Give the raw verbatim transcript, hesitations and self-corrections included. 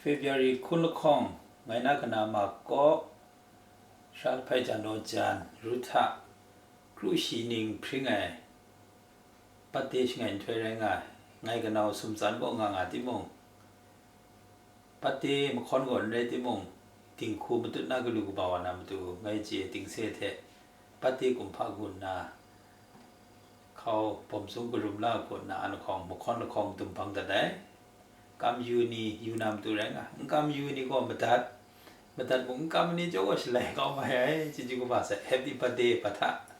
February hkun lahkawng, ngai na kana ma kaw, Shalahpai Jan Naw Jan, Ruhta, kru shi ning hpring ai, Pate shangai nhtoi rai nga ai. Ngai kanau sumtsan kaw nga nga timung, Pate mahkawn gaw n rai timung, dinghku matut na galu kaba wa na matu ngai chye ting se hte, Pate kumhpa gun na, hkau bawm sung karum la kaw na an lahkawng mahkawn lahkawng dum hpang dat ai. Kam yu ni yu na matu rai nga, n kam yu ni gaw madat, madat mung n kam ni jaw gaw shalai kau mai ai, chyeju kaba sai, Happy Birthday, Pate.